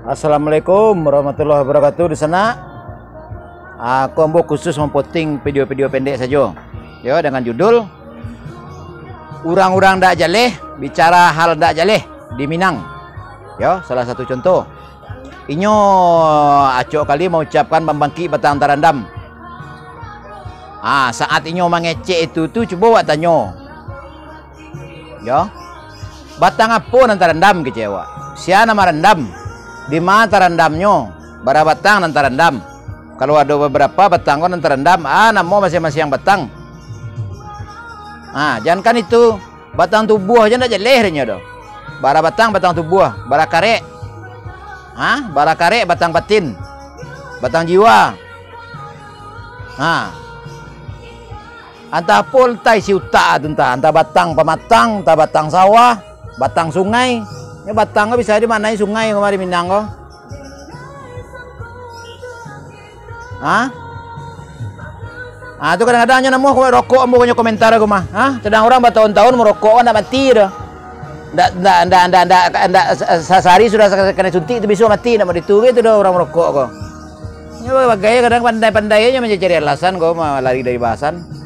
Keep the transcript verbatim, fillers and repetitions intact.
Assalamualaikum warahmatullahi wabarakatuh. Di sana, ah, aku ambo khusus memposting video-video pendek sajo, yo, dengan judul Urang-urang Ndak Jaleh Bicara Hal Ndak Jaleh di Minang. Yo, salah satu contoh. Inyo acok kali maucapkan mambangkik batang tarandam. Ah, saat inyo mangecek itu tu, cubo awak tanyo. Yo. Batang apo nan tarandam, kecek awak? Sia nan marandam? Dima tarandamnyo? Bara batang nan tarandam? Kalau ado babarapo batang ko nan tarandam, ah, namo masiang-masiang batang. Ah, jankan itu, batang tubuah aja ndak jaleh dek inyo doh. Bara batang batang tubuah, bara karek. Ha? Bara karek batang batin. Batang jiwa. Ha. Antah apo, antah isi utak tu, antah, antah batang pamatang, antah batang sawah, batang sungai. Nyo batang ko bisa dimaknai sungai ko mari Minang ko. Ha? Ah, tu kadang-kadang nyo namuah rokok ambo nyo komentar ko mah. Ha? Sadang urang batahun-tahun marokok kan ndak mati doh. Ndak, ndak, ndak, ndak, ndak, ndak sa-, sa-, sahari sudah sa-, kanai suntik tu bisuak mati, ndak mau ditu gitu doh urang marokok ko. Nyo bagai kadang pandai-pandai nyo mancari alasan ko, ma-, lari dari bahasan.